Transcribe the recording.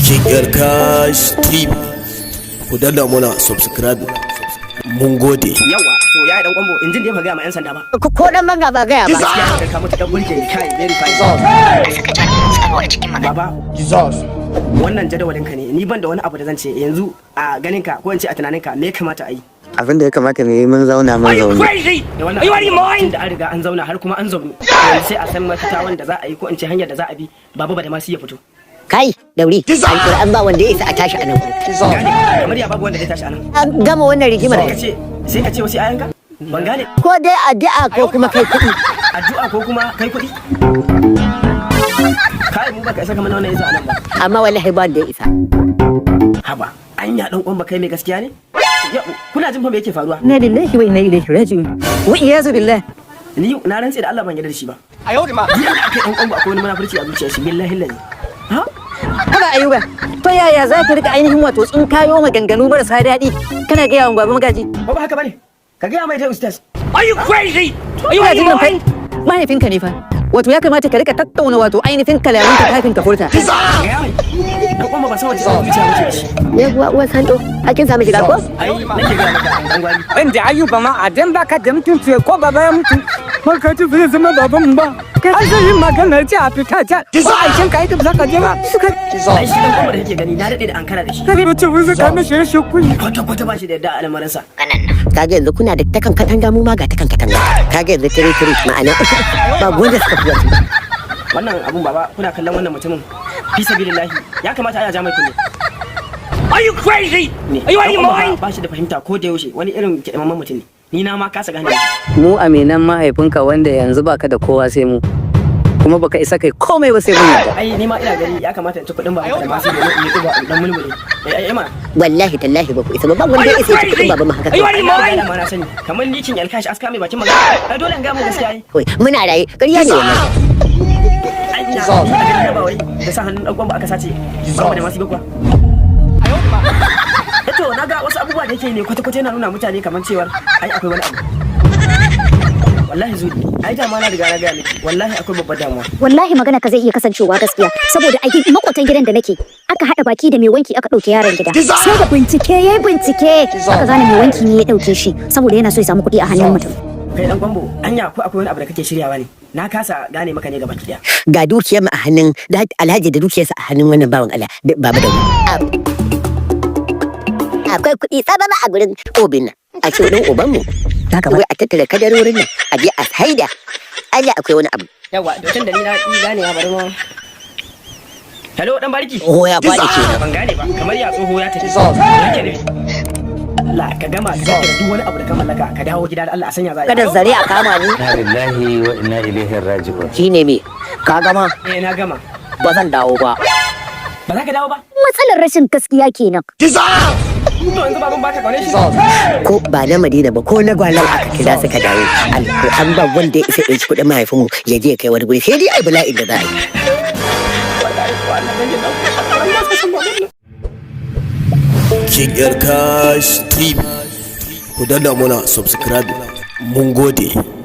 King Cash TV. Ku danna muna subscribe. Mun gode. Yawa, to ya dan kwambo injin da ya gaya ma yan sanda ba. Ko dan manga ba gaya ba. Gaskiya ka mutu dan burge ni kai, very fine. A saka jami'an tsaro a cikin magana. Baba, wannan jadawalin ka ne. Ni ban da wani abu da zan ce yanzu. A ganin ka, ko in ce a tunanin ka, me ya kamata a yi? Abin da ya kamata mu yi, mun zauna, mun zaune. Da wannan tun da an riga an zauna har kuma an zaunu, yanzu sai a san mafita wanda za a yi, ko in ce hanyar da za a bi baba ba da masu ya fito. Kai dauri, Alƙur'an ba wanda ya isa a tashi a nan gurin. Gane, kamar ya babu wanda zai tashi anan? An gama wannan rigimar. Sai ka ce wasu ayanka, ban gane. Ko dai addu'a ko kuma kai kuɗi. Addu'a ko kuma kai kuɗi? Kai, mu baka isa kamar wannan isa anan ba. Amma wallahi ba wanda ya isa. Haba, anya dan kwan ba kai mai gaskiya ne? Kuna jin fa me yake faruwa? Inna lillahi wa inna ilaihi raji'un. Wa iyazu billah. Ni na rantse da Allah ban yarda da shi ba. A yau ma ni da aka dan kwan akwai wani munafurci a zuciyar shi, billahi lazi. Ha. Haba Ayuba, to yaya za ka rika ainihin wato tsinkayo maganganu marasa daɗi kana gaya wa baba Magaji? Ba ba haka bane, ka gaya mai dai, ustaz. Ina jin nan fa mahaifinka ne fa. Wato ya kamata ka rika tattauna wato ainihin kalamanka kafin ka furta. Gaya mai, dan kwan ba san wace zuciya bace da shi. Ne kuwa uwan sando, hakin samu shiga ko? Ai nake gaya maka, dan gwari. Wanda Ayuba ma a dan baka da mutunci, ko baba ya mutu, Magaji ba zai zama baban mu ba. Kai zai yi magana ce a fita ta ko aikin ka ita ba za ka je ba. Suka Ai shi dan kwan da kake gani, na dade da ankara da shi. Kare mace wai zaka mishi rashin kunya. Kwata kwata ba shi da yadda a al'amarinsa. Kaga yanzu kuna da takan katanga, mu ma ga takan katanga. Kaga yanzu tire tire, ma'ana uku babu wanda suka fi wasu. Wannan abun, baba, kuna kallon wannan mutumin, fi sabilillahi ya kamata ana ja mai kunne. Are you crazy? Ne Are you out of your mind? Ba shi da fahimta, ko da yaushe wani irin kiɗimamman mutum ne. Ni na ma kasa gane shi. Mu aminan mahaifinka, wanda yanzu baka da kowa sai mu. Kuma baka isa kai komai ba sai mun yarda. Ai ni ma ina gani ya kamata in ci kuɗin baba da masu domin in yi ɗuba in dan mulmule. Eh, ai ma. Wallahi tallahi ba ku isa ba, ba wanda ya isa ya ci kuɗin baba mu haka. Are you out of your ai mind? ma na sani, kamar ni kin alkashi aska mai bakin magana, ai dole in ga mu gaskiya ai. Kawai muna raye, ƙarya ne wannan. Ai ina ni a ganin ba wai da sa hannun dan ba aka sace baba da masu ba kuwa. To na ga wasu abubuwa da yake ne kwata kwata yana nuna mutane kamar cewar ai akwai wani abu. Wallahi zuri, ai dama na riga na gaya miki, wallahi akwai babbar damuwa. Wallahi magana ka zai iya kasancewa gaskiya, saboda a makotan gidan da nake aka hada baki da mai wanki aka dauke yaron gida. Sai da bincike yayi bincike aka gane mai wanki ne ya dauke shi, saboda yana so ya samu kuɗi a hannun mutum. Kai dan kwambo, anya ko akwai wani abu da kake shiryawa ne? Na kasa gane maka ne gaba ki daya. Ga dukiyar mu a hannun da Alhaji, da dukiyarsa a hannun wannan bawan Allah da baba da mu. Akwai kuɗi tsababa a gurin obin nan, a ce wurin uban mu. Wai a tattara kadarorin nan a je a haida. Allah akwai wani abu. Yawa, to tun da ni na ki ganewa, bari mu. Hello, dan bariki. Tsoho ya faɗi kenan. Ban gane ba, kamar ya tsoho ya tafi? Yake ne la ka gama ka tattara duk wani abu da ka mallaka ka dawo gida, da Allah a sanya za a yi. Kada zare a kama ni. Inna lillahi wa inna ilaihi raji'un. Shine me ka gama? Eh, na gama. Ba zan dawo ba. Ba za ka dawo ba? Matsalar rashin gaskiya kenan. To yanzu baban baka kaune shi? Ko ba na Madina ba, ko na gwalan aka kira suka dawo, Alƙur'an ba wanda ya isa ya ci kuɗin mahaifinmu ya je ya kai wani guri, sai dai ai bala'in da za a yi. Wallahi ko Allah dan gidan Allah ka san baban nan. King Cash TV. Ku danna muna subscribe. Mun gode.